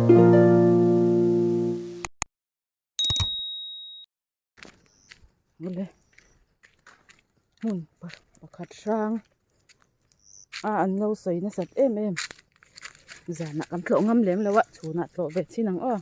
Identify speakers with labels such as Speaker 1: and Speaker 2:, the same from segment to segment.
Speaker 1: Awle hmun pakhat hrang a an lo sawi nasat em em zanah kan tlawh ngam lem lo a chhunah tlawh ve chin ang aw.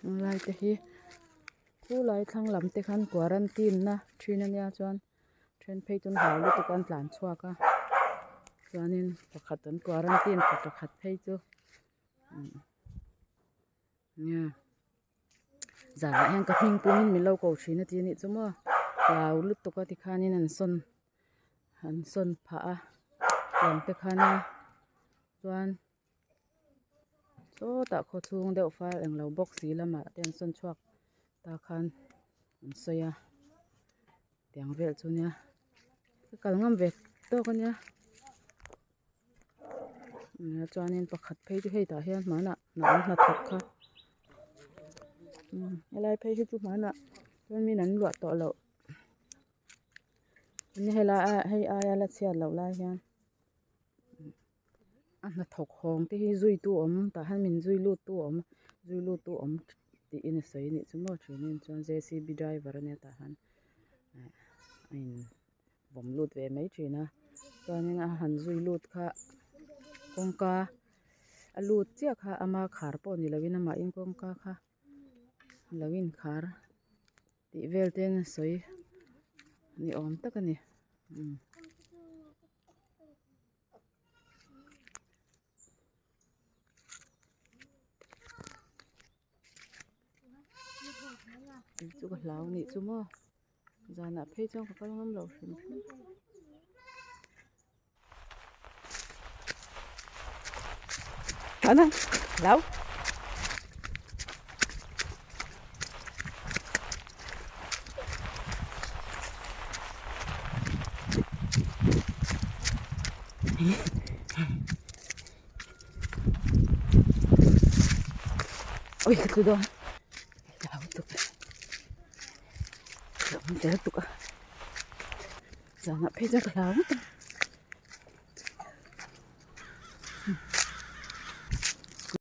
Speaker 1: Helai te hi khulai thlang lam te khan quarantine na thin ania chuan then phei chu an hlau lutuk a an tlan chhuak a chuanin pakhat an quarantine pa pakhat phei chu nia zanah hian ka hming pawhin min lo ko thin a ti anih chu maw hlau lutuk a tikhanin an sawn an sawn phah a tiang te khan a chuan. Sawtah khaw chhung deuh fal englo bawk si lamah te an sawn chhuak ta khan an sawi a tiang vel chu nia ka kal ngam ve tawk ania chuanin pakhat phei chu hei tah hian hmanah an hnathawk kha helai phei hi chu hmanah chuan min an luah tawh loh helai hei aia la chhiat loh lai hian. A hnathawk hawng te hi zui tu awm tah hian min zui lut tu awm zui lut tu awm tiin a sawi anih chu maw thin in chuan JCB driver ania tah hian eh a in vawm lut ve mai thin a chuanin a han zui lut kha kawngka a lut chiah kha ama khar pawh ni lovin amahin kawngka kha lo inkhar tih vel te in a sawi ni awm tak a ni umm. Chu ka hlau anih chu maw zanah phei chuan ka kal ngam lo hrim hrim. Hlau hlau. Ui ka tlu dawn hlau tuk hlauhawm tel tuk a zanah phei chuan ka hlau ngawt ang.